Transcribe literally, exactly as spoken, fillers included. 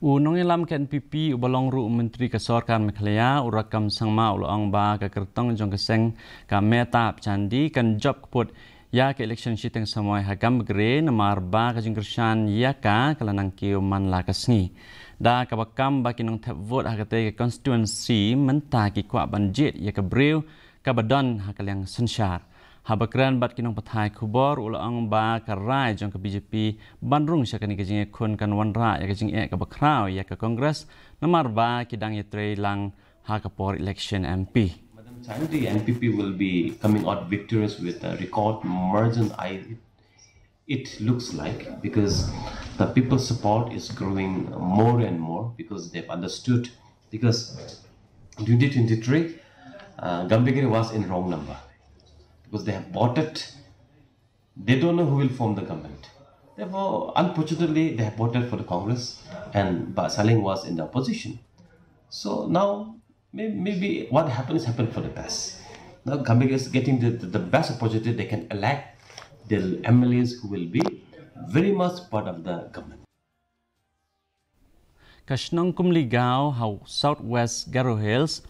U nongïalam ka N P P uba long ruh u Myntri ka Sorkar Meghalaya, u Rakkam Sangma, u la ong ba ka kyrtong jong ka seng ka Mehtab Chandee kan jop kput ïa ka election shiteng samoi ha Gambegre, namar ba ka jingkyrshan ïa ka ka la nang kiew man la ka sngi. Da kaba kam ba ki nongthep vote ha katei ka constituency mynta ki kwah ban jied ïa ka briew kaba don ha ka liang synshar. Haba kren bad ki nongpathai khubor, u la ong ba ka rai jong ka B J P ban rung sha kane ka jingïakhun kan wanrah ïa ka jingeh kaba khraw ïa ka Congress, namar ba ki dang ïatrei lang ha ka por election M P. Madam Chandee, N P P will be coming out victorious with a record margin. I, it looks like, because the people's support is growing more and more, because they've understood, because twenty twenty-three, uh, Gambegre was in wrong number, because they have voted, they don't know who will form the government. Therefore, unfortunately, they have voted for the Congress, and Bah Saleng was in the opposition. So now, may- maybe what happened is happened for the best. Now Gambegre is getting the, the, the best opportunity. They can elect the M L As who will be very much part of the government. Ka shnong Kumligaw ha South West Garo Hills